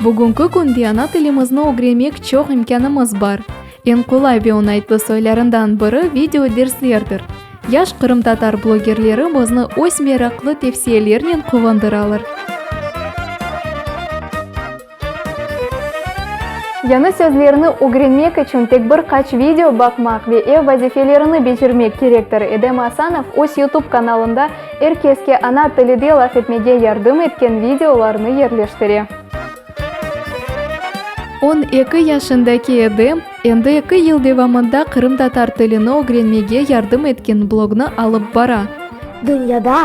Bugünki künde ana tilimizni ögrenmek çoq imkânımız bar. Eñ qolay ve oñaytlı soylarından biri video derslerdir. Yaş qırımtatar blogerleri bizni öz meraqlı tevsiyelernen quvandıralar. Yañı sözlerni ögrenmek içün tek bir qaç video baqmaq ve ev vazifelerini becermek kerektir. Edem Asanov öz YouTube kanalında er keske ana tilide laf etmege yardım etken videolarnı yerleştire. 12 yaşındaki Edem endi eki yıl devamında qırımtatar tilini ögrenmege yardım etken blognı alıp bara. Dünyada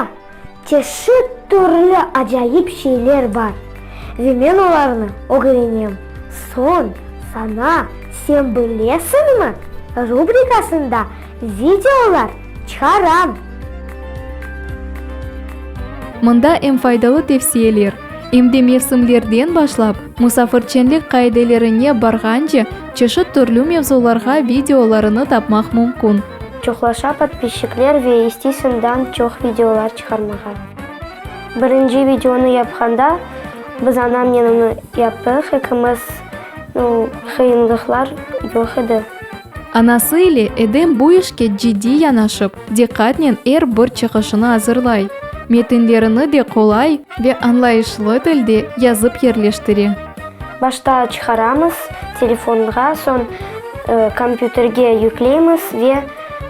Çeşit türlü acayip şeyler bar ve men olarnı ögrenem. Soñ saña Sen bilesiñmi? rubrikasında videolar çıqaram. Mında em faydalı tevsiyeler, em de mevsimlerden başlap, musafirçenlik qaidelerine barğance çeşit türlü mevzularğa videolarını tapmaq mümkün. Çoqlaşa podpisçikler ve isteysiñdan çoq videolar çıqarmağa. Birinci videonı yapqanda biz anamnen onı yaptıq, ekimiz, nu, qıyınlıqlar yoq edi. Anası ile Edem bu işke ciddiy yanaşıp, diqqatnen er bir çıqışını azırlay, metinlerini de qolay ve añlayışlı tilde yazıp yerleştire. Başta çıqaramız telefonğa, soñ kompyuterge yükleymiz ve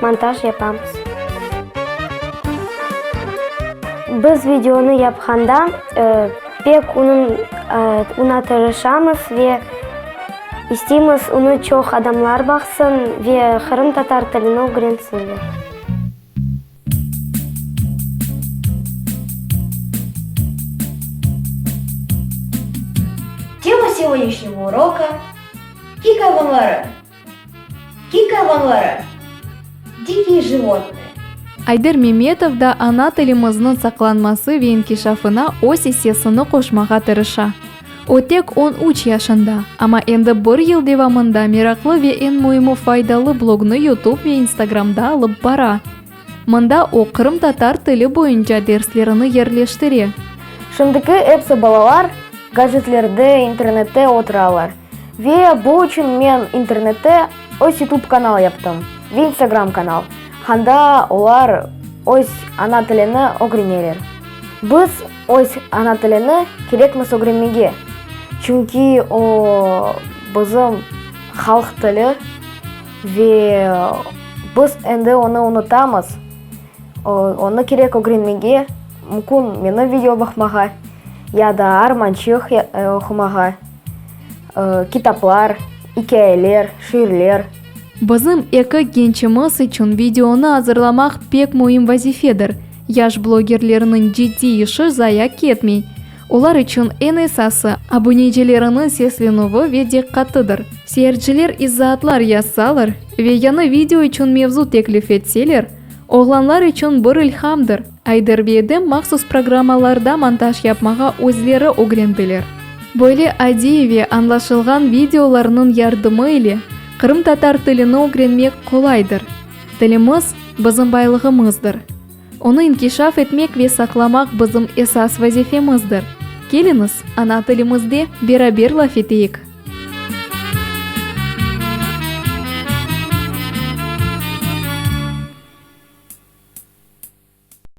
montaj yapamız. Biz videonı yapqanda pek oña tırışamız ve isteymiz onı çoq adamlar baqsın ve qırımtatar tilini ögrensinler. Tema segodняшнего урока, Kik ayvanları. Kik ayvanları, dikiye животные. Ayder Memetov da ana tilimizniñ saqlanması ve inkişafına öz issesini qoşmağa tırışa. O tek on üç yaşında, amma endi bir yıl devamında meraqlı ve eñ müimi faydalı blognı YouTube ve Instagramda alıp bara. Mında o qırımtatar tili boyunca derslerini yerleştire. Şimdiki episi balalar gajetlerde, internette oturalar. Ve bu içün men internette öz YouTube kanal yaptım ve Instagram kanal, handa olar öz ana tilini ögreneler. Biz öz ana tilini kerekmiz ögrenmege, çünki o bizim halq tili ve biz endi onı unutamız. Onı kerek ögrenmege, mümkün meni video baqmağa ya da armançıq oqumağa, kitaplar, ikâyeler, şiirler. Bizim eki gençimiz içün videonı azırlamaq pek müim vazifedir. Yaş blogerlerniñ ciddiy işi zaya ketmey. Olar içün eñ esası, abunecileriniñ seslenüvi ve diqqatıdır. Seyirciler izaatlar yazsalar ve yañı video içün mevzu teklif etseler, oğlanlar içün bir ilhamdır. Ayder ve Edem mahsus programmalarda montaj yapmağa özleri ögrendiler. Böyle adiy ve añlaşılğan videolarnıñ yardımı ile qırımtatar tilini ögrenmek qolaydır. Tilimiz, bizim baylığımızdır. Onı inkişaf etmek ve saqlamaq bizim esas vazifemizdir. Keliñiz, ana tilimizde beraber laf eteyik!